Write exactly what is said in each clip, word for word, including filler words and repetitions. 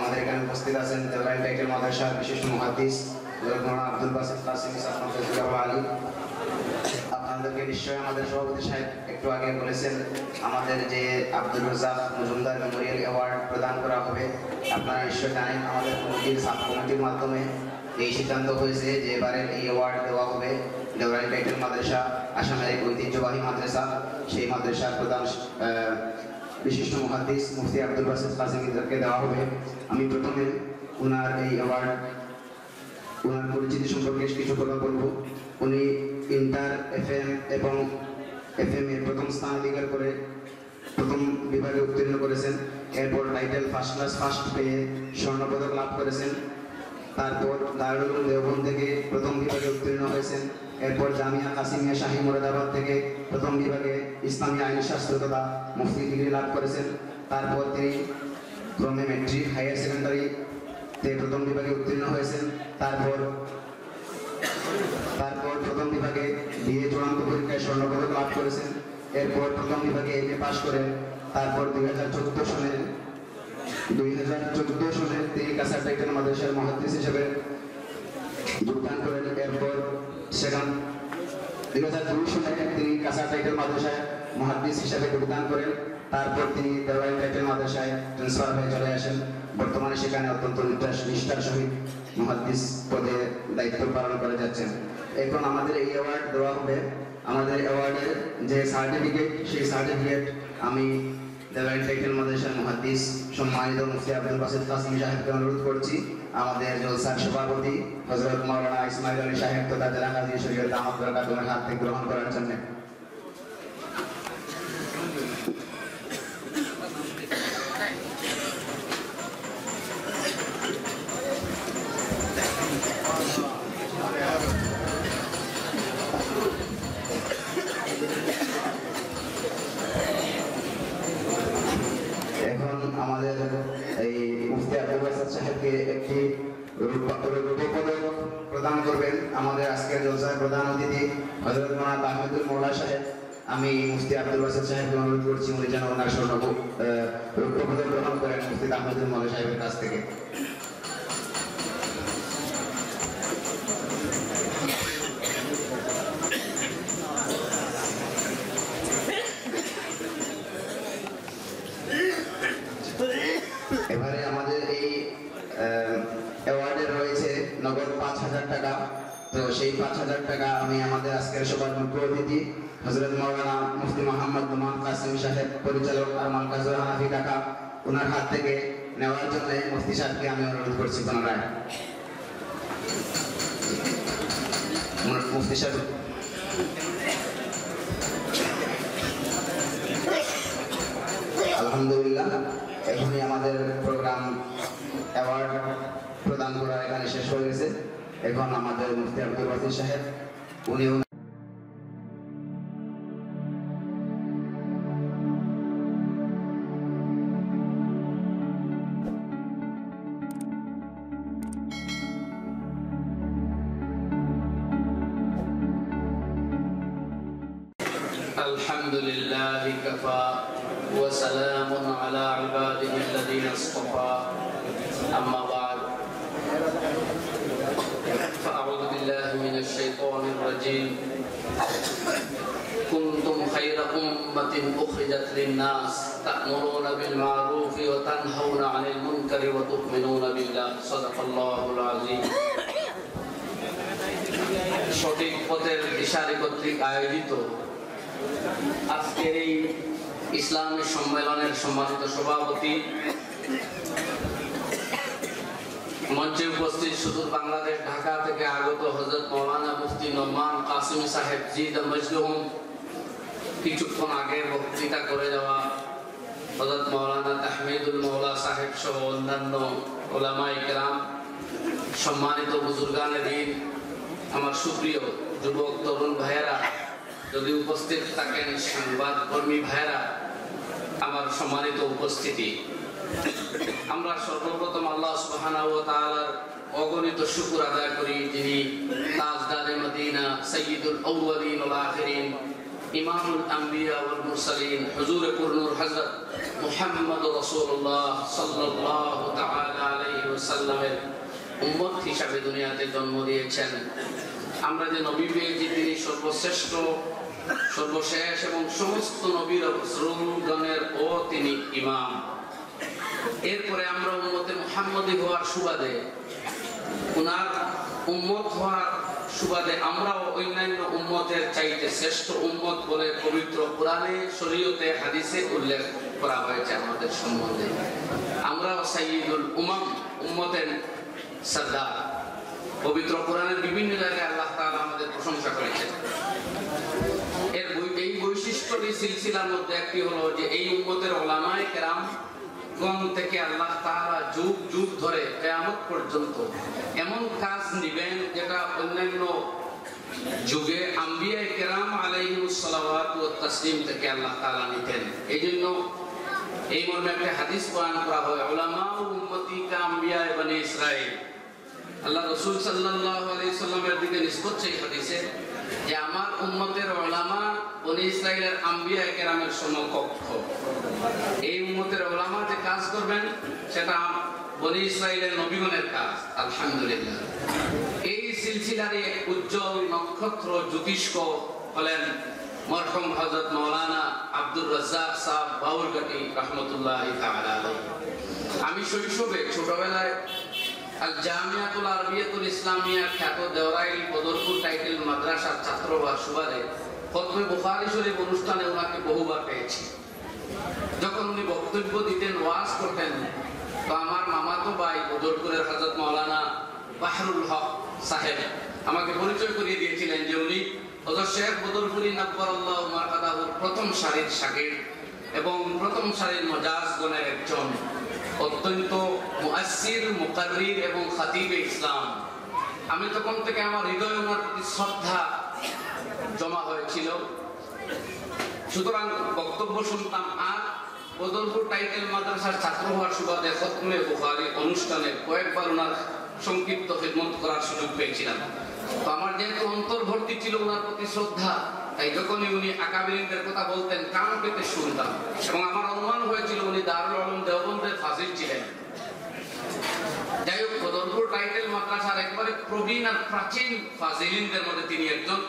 আমাদের এখানে উপস্থিত আছেন দেওরাইন টাইটেল মাদ্রাসার বিশিষ্ট মুহাদ্দিস হযরত মাওলানা আব্দুল বাসিত কাসিম সাহেব হাফিজাহুল্লাহ আলী। আপনাদেরকে নিশ্চয়ই আমাদের সভাপতি সাহেব একটু আগে বলেছেন, আমাদের যে আব্দুর রাজ্জাক মজুমদার মেমোরিয়াল অ্যাওয়ার্ড প্রদান করা হবে, আপনারা নিশ্চয় জানেন আমাদের কমিটির সাব কমিটির মাধ্যমে এই সিদ্ধান্ত হয়েছে যে এবারের এই অ্যাওয়ার্ড দেওয়া হবে দেওরাইন টাইটেল মাদ্রাসা, আসামের এক ঐতিহ্যবাহী মাদ্রাসা, সেই মাদ্রাসার প্রধান আহ, বিশিষ্ট মুহাদ্দিস মুফতি আব্দুল বাসিত কাসিমিকে দেওয়া হবে। আমি প্রথমে ওনার এই অ্যাওয়ার্ড, ওনার পরিচিতি সম্পর্কে কিছু কথা বলবো। উনি ইন্টার এফএম এবং এফএম এ প্রথম স্থান অধিকার করে প্রথম বিভাগে উত্তীর্ণ করেছেন। এরপর টাইটেল ফার্স্ট ক্লাস ফার্স্ট পেয়ে স্বর্ণপদক লাভ করেছেন। তারপর দারুল উলুম দেওবন্দ থেকে প্রথম বিভাগে উত্তীর্ণ হয়েছেন। এরপর জামিয়া কাসিমিয়া শাহী মুরাদাবাদ থেকে প্রথম বিভাগে ইসলামী আইন শাস্ত্র তথা মুফতি ডিগ্রি লাভ করেছেন। তারপর তিনি ক্রমে ম্যাট্রিক, হায়ার সেকেন্ডারিতে প্রথম বিভাগে উত্তীর্ণ হয়েছেন। তারপর তারপর প্রথম বিভাগে বিএ চূড়ান্ত পরীক্ষায় স্বর্ণপদক লাভ করেছেন। এরপর প্রথম বিভাগে এমএ পাশ করেন। তারপর দুই হাজার চোদ্দ সনে দুই হাজার চোদ্দ সনে তিনি কাছাড় টাইটেল মাদ্রাসার মুহাদ্দিস হিসেবে যোগদান করেন। এরপর সেখান দুই হাজার দুই সনে তিনি কাছাড় টাইটেল মাদ্রাসায় মুহাদ্দিস হিসেবে যোগদান করেন। তারপর তিনি দেওরাইন টাইটেল মাদ্রাসায় ট্রান্সফার হয়ে চলে আসেন। বর্তমানে সেখানে অত্যন্ত নিষ্ঠার নিষ্ঠার সহিত মুহাদ্দিস পদে দায়িত্ব পালন করে যাচ্ছেন। এখন আমাদের এই অ্যাওয়ার্ড দেওয়া হবে। আমাদের অ্যাওয়ার্ডের যে সার্টিফিকেট, সেই সার্টিফিকেট আমি দেওরাইন টাইটেল মাদ্রাসার মুহাদ্দিস সম্মানিত মুফতি আব্দুল বাসিত কাসিম সাহেবকে অনুরোধ করছি, আমাদের জলসার সভাপতি হযরত মাওলানা ইসমাইল আলী সাহেব তথা জেলা কাজী শরীয়ত আহমদ বরকাতুমের হাত থেকে গ্রহণ করার জন্য। এখন আমাদের এই মুফতি আব্দুল বাসিত সাহেবকে একটি রূপ-, রৌপ্য পদক প্রদান করবেন আমাদের আজকের জলসার প্রধান অতিথি হযরত মাওলানা তাহমিদুল মৌলা সাহেব। আমি মুফতি আব্দুল বাসিত সাহেবকে অনুরোধ করছি, উনি যেন ওনার স্বর্ণ প-, আহ, রৌপ্য পদক গ্রহণ করেন মুফতি তাহমিদুল মৌলা সাহেবের কাছ থেকে। এবারে আমাদের এই, আহ, অ্যাওয়ার্ডে রয়েছে নগদ পাঁচ হাজার টাকা। তো সেই পাঁচ হাজার টাকা আমি আমাদের আজকের সভার মুখ্য অতিথি হযরত মাওলানা মুফতি মোহাম্মদ নোমান কাসিম সাহেব, পরিচালক আর মার্কাজুল হানাফি ঢাকা, ওনার হাত থেকে নেওয়ার জন্য মুফতি সাহেবকে আমি অনুরোধ করছি পুনরায়। মু-, মুফতি সাহেব। আলহামদুলিল্লাহ, এখনই আমাদের প্রোগ্রাম, অ্যাওয়ার্ড প্রদান করা এখানে শেষ হয়ে গেছে। এখন আমাদের মুফতি আব্দুল বাসিত সাহেব, উনি الحمد لله كفى وسلام على عباده الذين اصطفى. أما بعد، فأعوذ بالله من الشيطان الرجيم. كنتم خير أمة أخرجت للناس تأمرون بالمعروف وتنهون عن المنكر وتؤمنون بالله. صدق الله العظيم. সঠিক পথের দিশারি কর্তৃক আয়োজিত আজকের এই ইসলামী সম্মেলনের সম্মানিত সভাপতি, মঞ্চে উপস্থিত সুদূর বাংলাদেশ ঢাকা থেকে আগত হযরত মাওলানা মুফতি নোমান কাসিমি সাহেব, জিদ মজলুম, কিছুক্ষণ আগে বক্তৃতা করে যাওয়া হযরত মাওলানা তাহমিদুল মৌলা সাহেব সহ অন্যান্য ওলামায়ে কেরাম, সম্মানিত বুজুর্গানে দ্বীন, আমার সুপ্রিয় যুবক তরুণ ভাইয়েরা, যদি উপস্থিত থাকেন, সাংবাদ কর্মী ভাইয়েরা, আমার সম্মানিত উপস্থিতি, আমরা সর্বপ্রথম আল্লাহ সুবহানাহু ওয়া তাআলার অগণিত শুকর আদায় করি, যিনি তাজদারে মদিনা, সাইয়্যিদুল আউয়ালিন ওয়াল আখিরিন, ইমামুল আম্বিয়া ওয়াল মুরসালিন, হুজুরে পুরনূর হযরত মুহাম্মদ রাসূলুল্লাহ সাল্লাল্লাহু তাআলা সাল্লামের উম্মত হিসাবে দুনিয়াতে জন্ম দিয়েছেন। আমরা যে নবী পেয়েছি, তিনি সর্বশ্রেষ্ঠ, সর্বশেষ এবং সমস্ত নবীর রসুলগণেরও তিনি ইমাম। এরপরে আমরা উম্মতে মুহাম্মদী হওয়ার সুবাদে, ওনার উম্মত হওয়ার সুবাদে আমরাও অন্যান্য উম্মতের চাইতে শ্রেষ্ঠ উম্মত বলে পবিত্র কোরআনে, শরীয়তে, হাদিসে উল্লেখ করা হয়েছে আমাদের সম্বন্ধে। আমরাও সাইয়্যিদুল উমাম, উম্মতের সর্দার। পবিত্র কোরআনের বিভিন্ন জায়গায় আল্লাহ তাআলা আমাদের প্রশংসা করেছেন। এর বৈ-, এই বৈশিষ্ট্যর এই সিলসিলার মধ্যে একটি হলো যে এই উম্মতের ওলামায়ে কেরামগণ থেকে আল্লাহ তাআলা যুগ যুগ ধরে কিয়ামত পর্যন্ত এমন কাজ নিবেন, যেটা অন্যান্য যুগে আম্বিয়ায়ে কেরাম আলাইহিমুস সালাওয়াতু ওয়াত তাসলিম থেকে আল্লাহ তাআলা নিতেন। এই জন্য এই মর্মে একটা হাদিস বয়ান করা হয়, "উলামা উম্মতি কা আম্বিয়ায়ে বনি ইসরাইল।" আল্লাহ রসুল সাল্লাল্লাহু আলাইহি সাল্লামের দিকে নিসবত সেই হাদিসে যে আমার উম্মতের ওলামা বনি ইসরাইলের আম্বিয়ায়ে কেরামের সমকক্ষ। এই উম্মতের ওলামা যে কাজ করবেন, সেটা বনি ইসরাইলের নবীগণের কাজ। আলহামদুলিল্লাহ। এই সিলসিলার এক উজ্জ্বল নক্ষত্র জ্যোতিষ্ক হলেন মরহুম হযরত মাওলানা আব্দুর রাজ্জাক সাহেব বাউরঘাটি রহমতুল্লাহি তাআলা আলাইহি। আমি শৈশবে, ছোটবেলায় আল জামিয়াতুল আরবিয়াতুল ইসলামিয়া খ্যাত দেওরাইল বদরপুর টাইটেল মাদ্রাসার ছাত্র হওয়ার সুবাদে খতমে বুখারী শরীফ অনুষ্ঠানে ওনাকে বহুবার পেয়েছি। যখন উনি বক্তব্য দিতেন, ওয়াজ করতেন, তো আমার মামাতো ভাই বদরপুরের হযরত মাওলানা বাহরুল হক সাহেব আমাকে পরিচয় করিয়ে দিয়েছিলেন যে উনি হযরত শেখ বদরপুরি নাব্বারাল্লাহু মারকাদাহুর প্রথম সারির শাগির্দ এবং প্রথম সারির মজাজগণের একজন, অত্যন্ত মুআসসির, মুকাররির এবং খাতিবে ইসলাম। আমি তখন থেকে আমার হৃদয়ে ওনার প্রতি শ্রদ্ধা জমা হয়েছিল। সুতরাং বক্তব্য শুনতাম। আর বদরপুর টাইটেল মাদ্রাসার ছাত্র হওয়ার সুবাদে খতমে বুখারী অনুষ্ঠানে কয়েকবার ওনার সংক্ষিপ্ত খিদমত করার সুযোগ পেয়েছিলাম। তো আমার যেহেতু অন্তর ভর্তি ছিল ওনার প্রতি শ্রদ্ধা, তাই যখনই উনি আকাবিরিনদের কথা বলতেন, কান পেতে শুনতাম। এবং আমার অনুমান হয়েছিল উনি দারুল উলুম দেওবন্দের ফাজিল ছিলেন। যাই হোক, বদরপুর টাইটেল মাদ্রাসার একবারে প্রবীণ আর প্রাচীন ফাজিলিনদের মধ্যে তিনি একজন।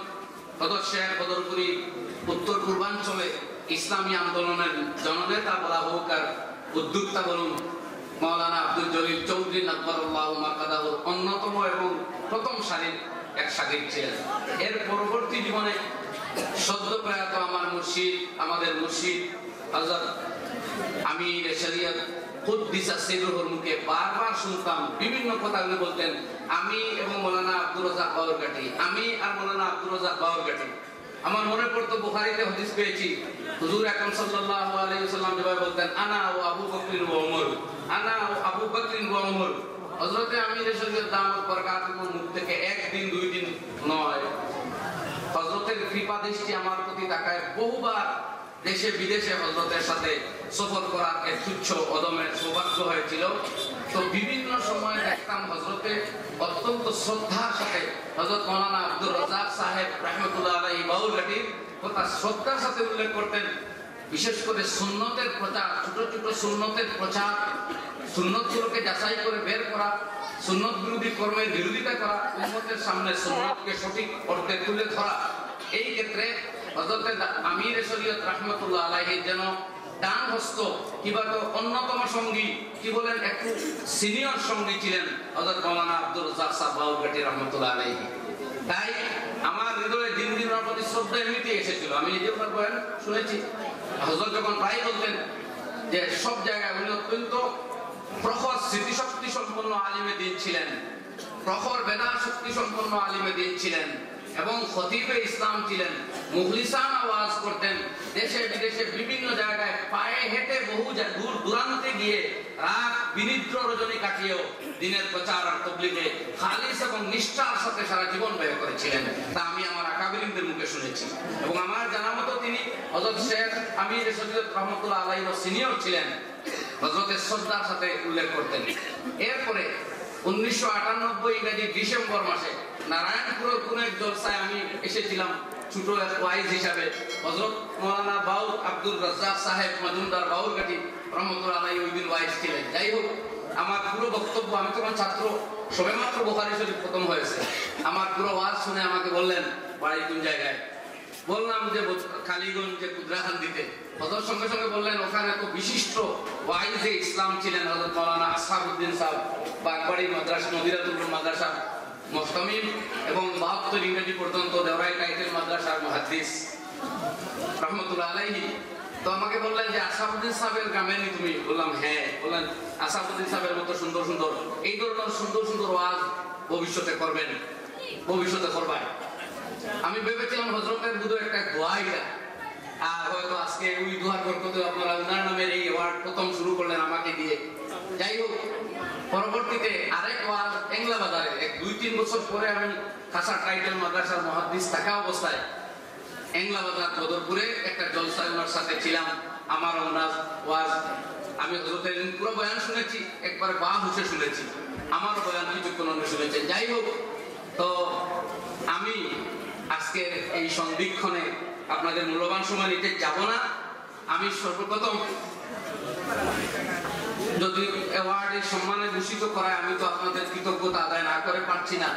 হযরত শেখ বদরপুরি উত্তর পূর্বাঞ্চলে ইসলামী আন্দোলনের জননেতা বলা হোক আর উদ্যোক্তা বলুন, মাওলানা আব্দুল জলিল চৌধুরী নাব্বারাল্লাহু মারকাদাহুর অন্যতম এবং প্রথম সারির এক শাগির্দ ছিলেন। এর পরবর্তী জীবনে সদ্য প্রয়াত আমার মুর্শিদ, আমাদের মুর্শিদ হযরত আমির শরীয়ত কুদ্দিসা সিররুহুর মুখে বারবার শুনতাম, বিভিন্ন কথা উনি বলতেন, "আমি এবং মৌলানা আব্দুর রাজ্জাক বাউরঘাটি, আমি আর মৌলানা আব্দুর রাজ্জাক বাউরঘাটি।" আমার মনে পড়তো, বুখারীতে হাদিস পেয়েছি, হুজুর আকরাম সাল্লাল্লাহু আলাইহি ওয়াসাল্লাম যেভাবে বলতেন, "আনা ওয়া আবু বকরিন ওয়া ওমর, আনা ওয়া আবু বকরিন ওয়া ওমর।" হযরতে আমির শরীয়ত দামাত বারাকাতুহুর মুখ থেকে একদিন দুই দিন নয়, হযরতের কৃপা দৃষ্টি আমার প্রতি তাকায়। বহুবার দেশে বিদেশে হযরতের সাথে সফর করার এক তুচ্ছ অধমের সৌভাগ্য হয়েছিল। তো বিভিন্ন সময় দেখতাম হযরতে অত্যন্ত শ্রদ্ধার সাথে হযরত মাওলানা আব্দুর রাজ্জাক সাহেব রহমতুল্লাহ আলাইহি বাউরঘাটির কথা শ্রদ্ধার সাথে উল্লেখ করতেন। বিশেষ করে সুন্নতের প্রচার, ছোট ছোট সুন্নতের প্রচার, সুন্নতগুলোকে যাচাই করে বের করা, সুন্নত বিরোধী কর্মের বিরোধিতা করা, উম্মতের সামনে সুন্নতকে সঠিক অর্থে তুলে ধরা, এই ক্ষেত্রে হযরতে দা-, আমিরে শরীয়ত রহমতুল্লাহ আলাইহি যেন ডান হস্ত, কিংবা তো অন্যতম সঙ্গী, কি বলেন, একটু সিনিয়র সঙ্গী ছিলেন হযরত মাওলানা আব্দুর রাজ্জাক সাহেব বাউরঘাটি রহমতুল্লাহ আলাইহি। তাই আমার হৃদয়ে দিন দিন ওনার প্রতি শ্রদ্ধা এমনিতেই এসেছিল। আমি নিজে ওনার বয়ান শুনেছি। হযরত যখন প্রায় বলতেন যে সব জায়গায় উনি অত্যন্ত প্রখর স্মৃতিশক্তি সম্পন্ন আলিমে দিন ছিলেন, প্রখর বেদার শক্তি সম্পন্ন আলিমে দিন ছিলেন এবং খতিবে ইসলাম ছিলেন। মুখলিসানা ওয়াজ করতেন, দেশে বিদেশে বিভিন্ন জায়গায় পায়ে হেঁটে বহু জা-, দূর দূরান্তে গিয়ে রাত বিনিদ্র রজনী কাটিয়েও দিনের প্রচার আর তবলিগে খালিস এবং নিষ্ঠার সাথে সারা জীবন ব্যয় করেছিলেন। তা আমি আমার আকাবিরিনদের মুখে শুনেছি এবং আমার জানা মতো তিনি হযরত শেখ আমিরে শরীয়ত রহমতুল্লাহ আলাইহিরও সিনিয়র ছিলেন। হযরতের শ্রদ্ধার সাথে উল্লেখ করতেন। এরপরে উনিশশো আটানব্বই ইংরেজি ডিসেম্বর মাসে নারায়ণপুরের কোনো এক জলসায় আমি এসেছিলাম ছোট এক ওয়াইজ হিসাবে। হযরত মাওলানা বাউর আব্দুর রাজ্জাক সাহেব মজুমদার বাউরঘাটি রহমতুল্লাহ আলাইহি ওই দিন ওয়াইজ ছিলেন। যাই হোক, আমার পুরো বক্তব্য, আমি তখন ছাত্র, সবেমাত্র বুখারী শরীফ খতম হয়েছে। আমার পুরো ওয়াজ শুনে আমাকে বললেন, "বাড়ি কোন জায়গায়?" বললাম যে, "বোধ-, কালীগঞ্জে কুদরাকান্দিতে।" হজরত সঙ্গে সঙ্গে বললেন, "ওখানে তো বিশিষ্ট ওয়াইজে ইসলাম ছিলেন হজরত মাওলানা আসহাবউদ্দিন সাহেব, বাগবাড়ি মাদ্রাসা, মদিনাতুল মাদ্রাসা মুহতামিম এবং বাহাত্তর ইংরেজি পর্যন্ত দেওরাই টাইটেল মাদ্রাসার মুহাদ্দিস রহমতুল্লাহ আলাইহি।" তো আমাকে বললেন যে, "আসহাবউদ্দিন সাহেবের গ্রামে নি তুমি?" বললাম, "হ্যাঁ।" বললেন, "আসহাবউদ্দিন সাহেবের মতো সুন্দর সুন্দর, এই ধরনের সুন্দর সুন্দর ওয়াজ ভবিষ্যতে করবেন, ভবিষ্যতে করবেন।" আমি ভেবেছিলাম হজরতের বুধ একটা দোয়া এটা, আর হয়তো আজকে ওই দোয়ার বরকতে আপনারা ওনার নামের এই অ্যাওয়ার্ড প্রথম শুরু করলেন আমাকে দিয়ে। যাই হোক, পরবর্তীতে আরেক ওয়াজ এংলা বাজারে, এক দুই তিন বছর পরে আমি খাসা টাইটেল মাদ্রাসার মুহাদ্দিস থাকা অবস্থায় এংলা বাজার বদরপুরে একটা জলসায় ওনার সাথে ছিলাম। আমার ওনার ওয়াজ, আমি হজরতের পুরো বয়ান শুনেছি, একবারে বা হুশে শুনেছি, আমারও বয়ান কিছুক্ষণ উনি শুনেছেন। যাই হোক, তো আমি আজকে এই সন্ধিক্ষণে আপনাদের মূল্যবান সময় নিতে যাব না। আমি সর্বপ্রথম যদি অ্যাওয়ার্ডের সম্মানে ভূষিত করায়, আমি তো আপনাদের কৃতজ্ঞতা আদায় না করে পারছি না।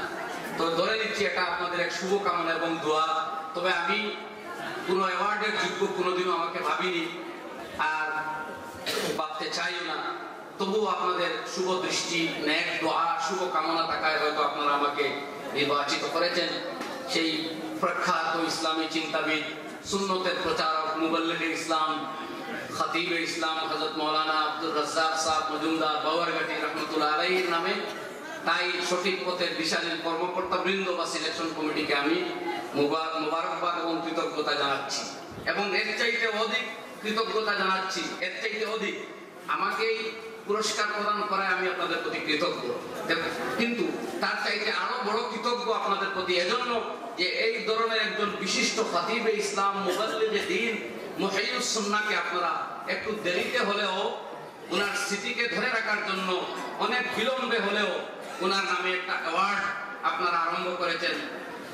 তো ধরে নিচ্ছি এটা আপনাদের এক শুভকামনা এবং দোয়া। তবে আমি কোনো অ্যাওয়ার্ডের যোগ্য কোনোদিনও আমাকে ভাবিনি, আর ভাবতে চাইও না। তবুও আপনাদের শুভ দৃষ্টি, নেক দোয়া, শুভ কামনা থাকায় হয়তো আপনারা আমাকে নির্বাচিত করেছেন। সেই প্রখ্যাত ইসলামী চিন্তাবিদ, সুন্নতের প্রচারক, মুবল্লিগে ইসলাম, খতিবে ইসলাম হযরত মাওলানা আব্দুর রাজ্জাক সাহেব মজুমদার বাওয়ারঘাটি রহমতুল্লাহ আলাইহির নামে, তাই সঠিক পথের দিশাহীন কর্মকর্তাবৃন্দ বা সিলেকশন কমিটিকে আমি মুবা-, মোবারকবাদ এবং কৃতজ্ঞতা জানাচ্ছি। এবং এর চাইতে অধিক কৃতজ্ঞতা জানাচ্ছি, এর চাইতে অধিক আমাকেই পুরস্কার প্রদান করায় আমি আপনাদের প্রতি কৃতজ্ঞ। কিন্তু তার চাইতে আরো বড় কৃতজ্ঞ আপনাদের প্রতি এজন্য যে এই ধরনের একজন বিশিষ্ট খতিবে ইসলাম, মুবল্লিগে দ্বীন, মুহয়িয়ুস সুন্নাহকে আপনারা একটু দেরিতে হলেও ওনার স্মৃতিকে ধরে রাখার জন্য অনেক বিলম্বে হলেও ওনার নামে একটা অ্যাওয়ার্ড আপনারা আরম্ভ করেছেন।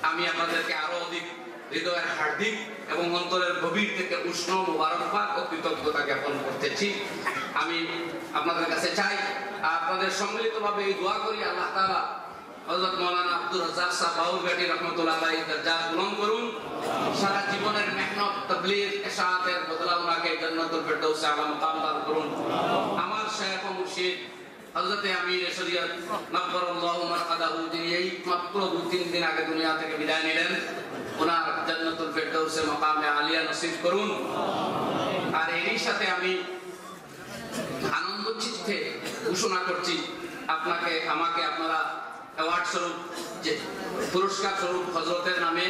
আমি আপনাদেরকে আরো অধিক হৃদয়ের হার্দিক এবং অন্তরের গভীর থেকে উষ্ণ মোবারকবাদ ও কৃতজ্ঞতা জ্ঞাপন করতেছি। আমি আপনাদের কাছে চাই, আপনাদের সম্মিলিতভাবে এই দোয়া করি, আল্লাহ তাআলা হযরত মাওলানা আব্দুর রাজ্জাক সাহেব বাউরঘাটি রহমতুল্লাহ আলাইহির দরজা বুলন্দ করুন, সারা জীবনের মেহনত, তবলিগ, এশাআতের বদলা ওনাকে জান্নাতুল ফেরদাউসে আলা মাকাম দান করুন। আমার শেখ ও মুর্শিদ হযরতে আমির শরীয়ত নব্বরাল্লাহু মারকাদাহু, যিনি এই মাত্র দুই তিন দিন আগে দুনিয়া থেকে বিদায় নিলেন, ওনার জান্নাতুল ফেরদাউসে মাকামে আলিয়া নসিব করুন। আর এরই সাথে আমি আনন্দ চিত্তে ঘোষণা করছি, আপনাকে, আমাকে আপনারা অ্যাওয়ার্ড স্বরূপ, যে পুরস্কার স্বরূপ হযরতের নামে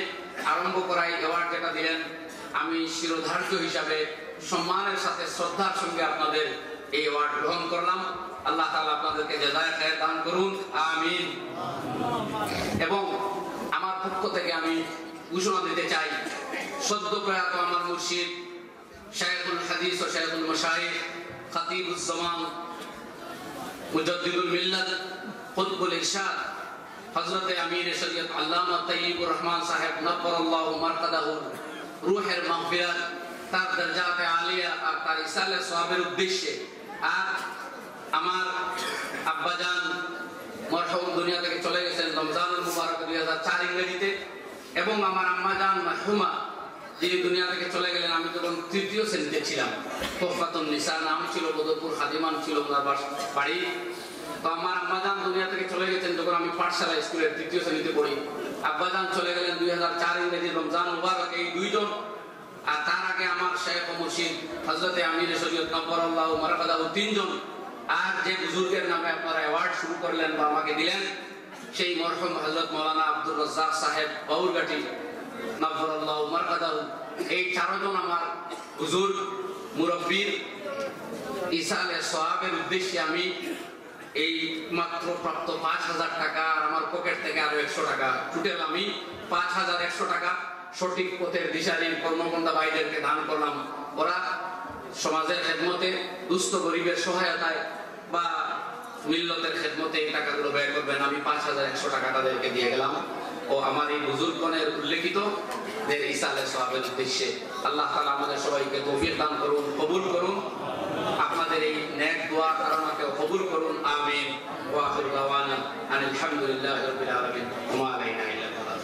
আরম্ভ করা এই অ্যাওয়ার্ড যেটা দিলেন, আমি শিরোধার্য হিসাবে সম্মানের সাথে শ্রদ্ধার সঙ্গে আপনাদের এই অ্যাওয়ার্ড গ্রহণ করলাম। আল্লাহ তাআলা আপনাদেরকে জাযায়ে খায়ের দান করুন, আমিন। এবং আমার পক্ষ থেকে আমি ঘোষণা দিতে চাই, সদ্য প্রয়াত আমার মুর্শিদ, শাইখুল হাদিস ও শাইখুল মাশায়েখ, খতিবুজ জামান, মুজাদ্দিদুল মিল্লাত, কুতবুল ইরশাদ, হযরতে আমির শরীয়ত আল্লামা তাইয়িবুর রহমান সাহেব নব্বরাল্লাহু মারকাদাহুর রুহের মাগফিরাত, তার দরজাতে আলিয়া আর তার ইসালে সওয়াবের উদ্দেশ্যে, আর আমার আব্বাজান মরহুম দুনিয়া থেকে চলে গেছেন রমজানুল মুবারক দুই হাজার চার ইংরেজিতে, এবং আমার আম্মাজান মরহুমা যিনি দুনিয়া থেকে চলে গেলেন, আমি তখন তৃতীয় শ্রেণীতে ছিলাম। তোহফাতুন নিসা নাম ছিল, বদরপুর খাদিমান ছিল ওনার বাস-, বাড়ি। তো আমার আম্মাজান দুনিয়া থেকে চলে গেছেন যখন আমি পাঠশালা স্কুলের তৃতীয় শ্রেণীতে পড়ি। আব্বাজান চলে গেলেন দুই হাজার চার ইংরেজি রমজান মুবারক, এই দুইজন। আর তার আগে আমার শেখ ও মুর্শিদ হযরতে আমির শরীয়ত নব্বরাল্লাহু মারকাদাহু তিনজন। আর যে বুজুর্গের নামে আপনারা অ্যাওয়ার্ড শুরু করলেন বা আমাকে দিলেন, সেই মরহুম হযরত মাওলানা আব্দুর রাজ্জাক সাহেব বাউরঘাটি নব্বরাল্লাহু মারকাদাহু, এই চারজন আমার বুজুর্গ মুরব্বীর ইসালে সওয়াবের উদ্দেশ্যে আমি এই মাত্র প্রাপ্ত পাঁচ হাজার টাকা আর আমার পকেট থেকে আরো একশো টাকা, টোটাল আমি পাঁচ হাজার একশো টাকা সঠিক পথের দিশাহীন কর্মকর্তা ভাইদেরকে দান করলাম। ওরা সমাজের খেদমতে, দুস্থ গরিবের সহায়তায় বা মিল্লতের খেদমতে এই টাকাগুলো ব্যয় করবেন। আমি পাঁচ হাজার একশো টাকা তাদেরকে দিয়ে গেলাম। ও আমার এই বুজুর্গগণের উল্লেখিত দের ইসালে সওয়াবের উদ্দেশ্যে আল্লাহ তাআলা আমাদের সবাইকে তৌফিক দান করুন, কবুল করুন। আপনাদের এই নেক দোয়া কারণাকে কবুল করুন, আমিন। الحمد لله رب العالمين، وما علينا إلا البلاغ.